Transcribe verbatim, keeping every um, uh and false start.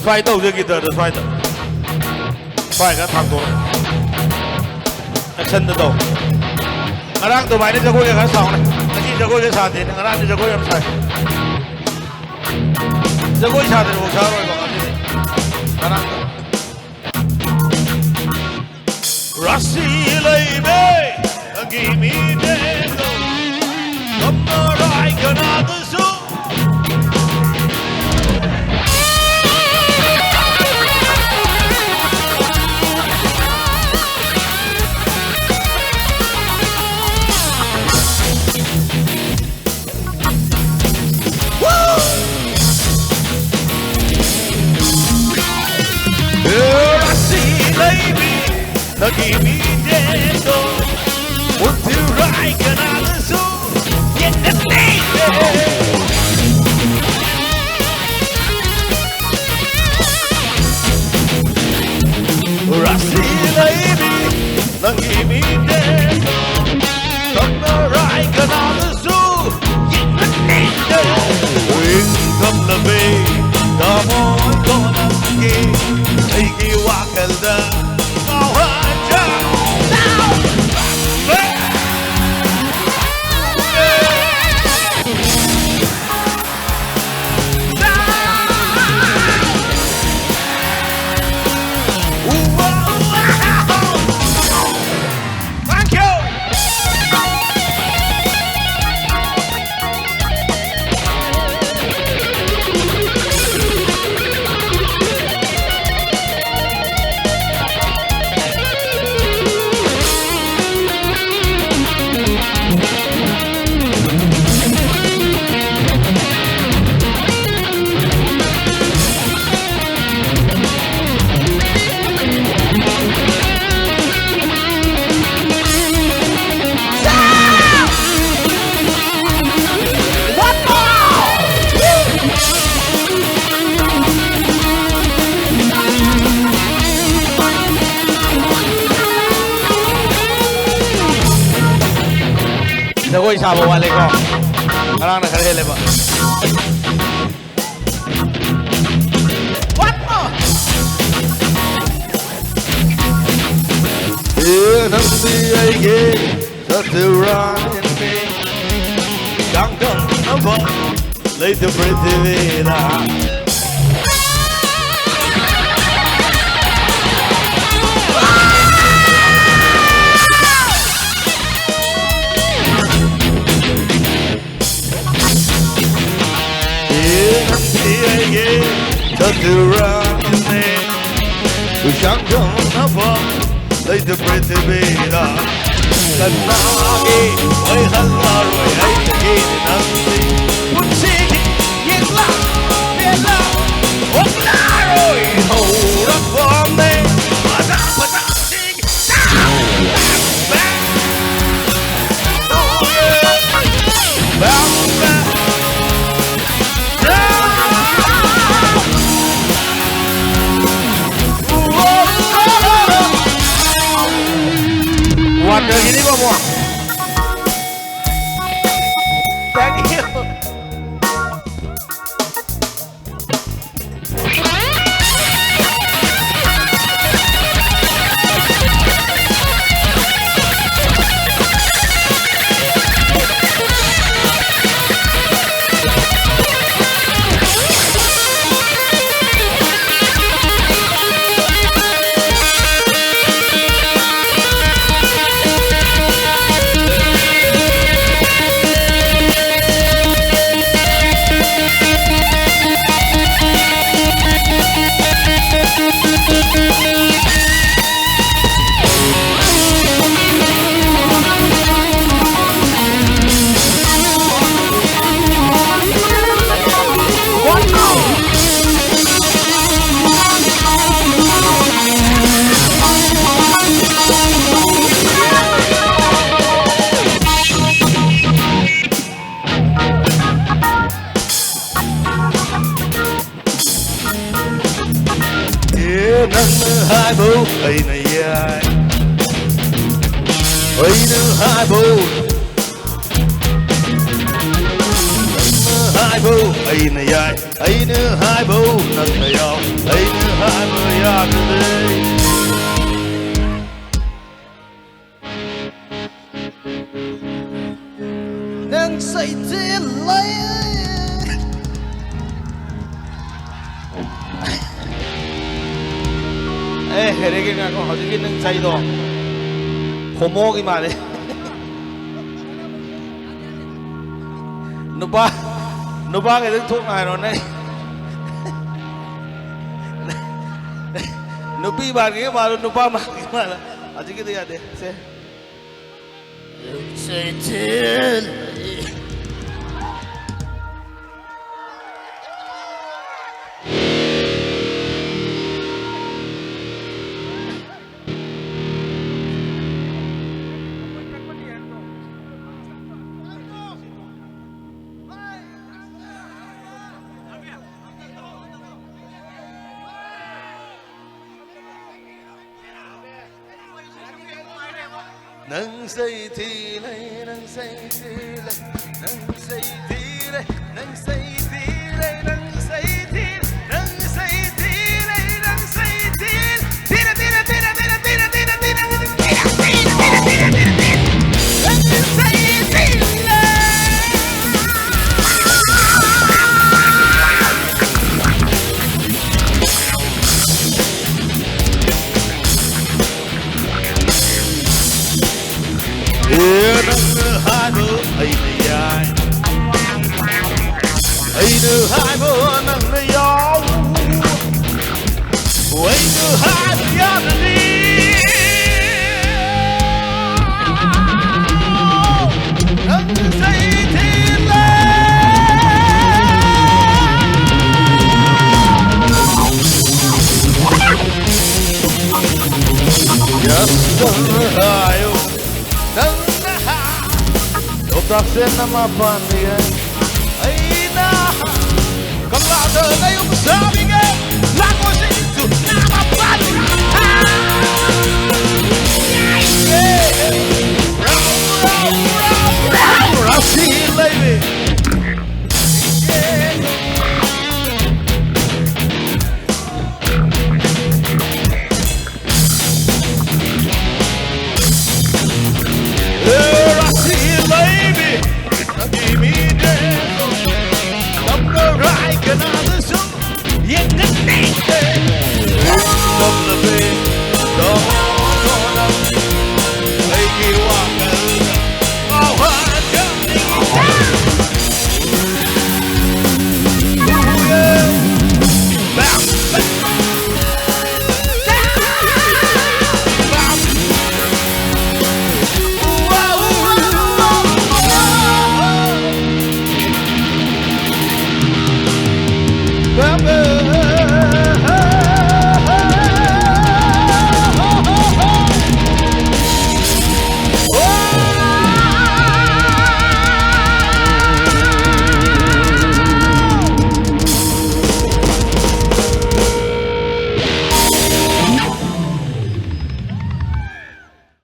ꯁ꯭ꯋꯥꯏ ꯇꯧꯁꯦ, ꯒꯤꯇꯔꯗꯣ ꯁ꯭ꯋꯥꯏꯗ꯫ ꯁ꯭ꯋꯥꯏ ꯈꯔ ꯊꯥꯡꯗꯣꯔꯛꯑꯣ꯫ ꯑꯦꯛꯁꯟꯗ ꯇꯧ꯫ ꯉꯔꯥꯡ ꯑꯗꯨꯃꯥꯏꯅ ꯖꯒꯣꯏꯒ ꯈꯔ ꯁꯥꯎꯅꯦ꯫ ꯉꯁꯤ ꯖꯒꯣꯏꯒ ꯁꯥꯗꯦꯅꯦ, ꯉꯔꯥꯡꯗꯤ ꯖꯒꯣꯏ ꯌꯥꯝ ꯁꯥꯏ꯫ ꯖꯒꯣꯏ ꯁꯥꯗ꯭ꯔꯤꯐꯥꯎ ꯁꯥꯔꯣꯏꯕ ꯉꯁꯤꯗꯤ꯫ ꯉꯔꯥꯡ ꯔꯥꯁꯤ ꯂꯩꯕꯤ ꯅꯪꯒꯤ ꯃꯤꯠꯌꯦꯡꯗꯣ ꯉꯝꯃꯔꯣꯏ ꯀꯅꯥꯗꯁꯨ꯫ ꯔꯥꯁꯤ ꯂꯩꯕꯤ ꯅꯪꯒꯤ ꯃꯤꯠꯌꯦꯡ ꯈꯪꯅꯔꯥꯏ ꯀꯅꯥꯗꯁꯨ ꯌꯦꯡꯍꯟꯅꯤꯡꯗꯦ꯫ ꯏꯪ ꯇꯞꯂꯕꯤ ꯊꯃꯣꯏ ꯀꯣꯟꯅꯒꯤ ꯑꯩꯒꯤ ꯋꯥꯈꯜꯗ ꯉꯥꯎꯍꯟꯖꯧ꯫ Thank you. ꯇꯥꯕ ꯋꯥꯠꯂꯦꯀꯣ꯫ ꯉꯔꯥꯡꯅ ꯈꯔ ꯍꯦꯜꯂꯦꯕ꯫ One more. ꯑꯦ, ꯅꯪꯗꯤ ꯑꯩꯒꯤ ꯁꯥꯊꯤꯔꯥꯅꯤ, ꯆꯥꯡꯗꯝꯅꯕ ꯂꯩꯇꯦ ꯄ꯭ꯔꯤꯊꯤꯕꯤꯗ꯫ ꯅꯪꯗꯤ ꯑꯩꯒꯤ ꯁꯥꯊꯤꯔꯥꯅꯤ, ꯆꯥꯡꯗꯝꯅꯕ ꯂꯩꯇꯦ ꯄ꯭ꯔꯤꯊꯤꯕꯤꯗ꯫ ꯀꯅꯥꯒꯤ ꯑꯣꯏꯍꯜꯂꯔꯣꯏ ꯑꯩꯒꯤ ꯅꯪꯗꯤ꯫ ꯄꯨꯟꯁꯤꯒꯤ ꯌꯦꯛꯂꯛ ꯃꯦꯠꯂꯛ ꯑꯣꯛꯂꯔꯣꯏ ꯍꯧꯔꯛꯐꯝꯅꯦ꯫ ꯐꯖ ꯐꯖꯕꯁꯤꯡ ꯋꯥꯟꯗꯒꯤꯅꯤꯀꯣ ꯑꯃꯨꯛ꯫ Thank you. ꯑꯦ, ꯅꯪꯅ ꯍꯥꯏꯕꯧ ꯑꯩꯅ ꯌꯥꯏ, ꯑꯩꯅ ꯍꯥꯏꯕꯧ ꯍꯥꯏꯕꯧ ꯑꯩꯅ ꯌꯥꯏ, ꯑꯩꯅ ꯍꯥꯏꯕꯧ ꯅꯪꯅ ꯌꯥꯎ, ꯑꯩꯅ ꯍꯥꯏꯕ ꯌꯥꯗ꯭ꯔꯗꯤ꯫ ꯅꯪ ꯁꯩꯊꯤꯜꯂꯦ꯫ ꯑꯦ, ꯍꯦꯔꯦꯒꯦ, ꯉꯥꯏꯈꯣ, ꯍꯧꯖꯤꯛꯀꯤ ꯅꯪ ꯆꯩꯗꯣ ꯍꯣꯃꯣꯒꯤ ꯃꯥꯜꯂꯦ꯫ ꯅꯨꯄꯥ, ꯅꯨꯄꯥꯈꯩꯗꯪ ꯊꯣꯛꯅ ꯍꯥꯏꯔꯣꯅꯦ꯫ ꯅꯨꯄꯤ ꯃꯥꯟꯒꯦ ꯃꯥꯜꯂꯣ, ꯅꯨꯄꯥ ꯃꯥꯟꯒꯦ ꯃꯥꯜꯂꯣ꯫ ꯍꯧꯖꯤꯛꯀꯤꯗꯣ ꯌꯥꯗꯦ꯫ ꯁꯦ꯫ ꯅꯪ ꯁꯩꯊꯤꯜꯂꯦ, ꯅꯪ ꯁꯩꯊꯤꯜꯂꯦ, ꯅꯪ ꯁꯩꯊꯤꯜꯂꯦ, ꯅꯪ ꯁꯩꯊꯤꯜꯂꯦ, ꯅꯪ ꯁꯩꯊꯤꯜꯂꯦ, ꯅꯪ ꯁꯩꯊꯤꯜꯂꯦ, ꯅꯪ ꯁꯩꯊꯤꯜ-, ꯊꯤꯜꯂꯦ, ꯊꯤꯜꯂꯦ, ꯊꯤꯜꯂꯦ꯫ ꯅꯪ ꯁꯩꯊꯤꯜꯂꯦ꯫ ꯑꯦ, ꯅꯪꯅ ꯍꯥꯏꯕ ꯑꯩꯅ ꯌꯥꯏ, ꯑꯩꯅ ꯍꯥꯏꯕ ꯅꯪꯅ ꯌꯥꯎ, ꯑꯩꯅ ꯍꯥꯏꯕ ꯌꯥꯗ꯭ꯔꯗꯤ ꯅꯪ ꯆꯩ ꯊꯤꯜꯂꯦ꯫ Yes, ꯍꯥꯏꯌꯨ꯫ ꯅꯪꯅ ꯍꯥ-, ꯂꯣꯛꯇꯥꯛꯁꯦ ꯅꯃꯥ ꯄꯥꯟꯕ ꯌꯥꯏ꯫